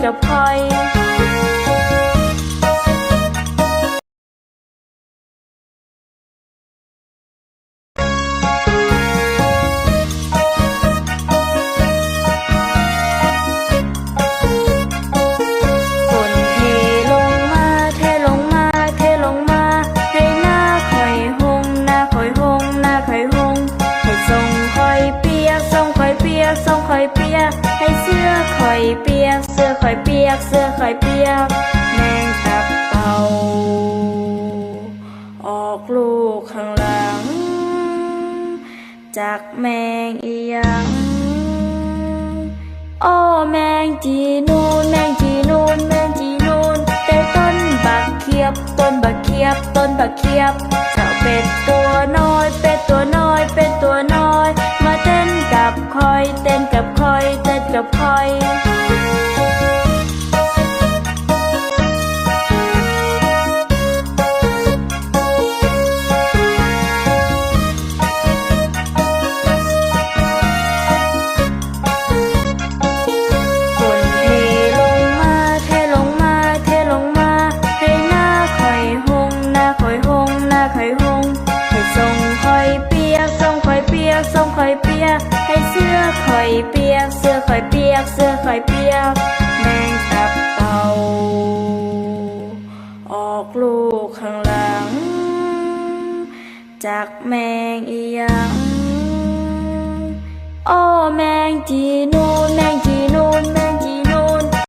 ກັບຂ້ອຍ. ຝົນເທລົງມາ ເທລົງມາ ເທລົງມາ ໃຫ້ໜ້າຂ້ອຍຫົ່ງ ໜ້າຂ້ອຍຫົ່ງ ໜ້າຂ້ອຍຫົ່ງ ໃຫ້ສົ້ງຂ້ອຍປຽກ ສົ້ງຂ້ອຍປຽກ ສົ້ງຂ້ອຍປຽກ ໃຫ້ເສື້ອຂ້ອຍປຽກ ເສື້ອຂ້ອຍປຽກ ເສື້ອຂ້ອຍປຽກ. ແມງຕັບເຕົ່າ ອອກລູກຂ້າງຫຼັງ ຈັກແມງອີ່ຫຍັງ? ໂອ້ ແມງຈີນູນ ແມງຈີນູນ ແມງຈີນູນ ໃຕ້ຕົ້ນບັກຂຽບ ຕົ້ນບັກຂຽບ ຕົ້ນບັກຂຽບ. ເຈົ້າເປັດຕົວນ້ອຍ ເປັດຕົວນ້ອຍ ເປັດຕົວນ້ອຍ ມາເຕັ້ນກັບຂ້ອຍ ເຕັ້ນກັບຂ້ອຍ ເຕັ້ນກັບຂ້ອຍ. ຝົນເທລົງມາ ເທລົງມາ ເທລົງມາ ໃຫ້ໜ້າຂ້ອຍຫົ່ງ ໜ້າຂ້ອຍຫົ່ງ ໜ້າຂ້ອຍຫົ່ງ ໃຫ້ສົ້ງຂ້ອຍປຽກ ສົ້ງຂ້ອຍປຽກ ສົ້ງຂ້ອຍປຽກ ໃຫ້ເສື້ອຂ້ອຍປຽກ ເສື້ອຂ້ອຍປຽກ ເສື້ອຂ້ອຍປຽກ. ແມງຕັບເຕົ່າ ອອກລູກຂ້າງຫຼັງ ຈັກແມງອີ່ຫຍັງ? ໂອ້ ແມງຈີ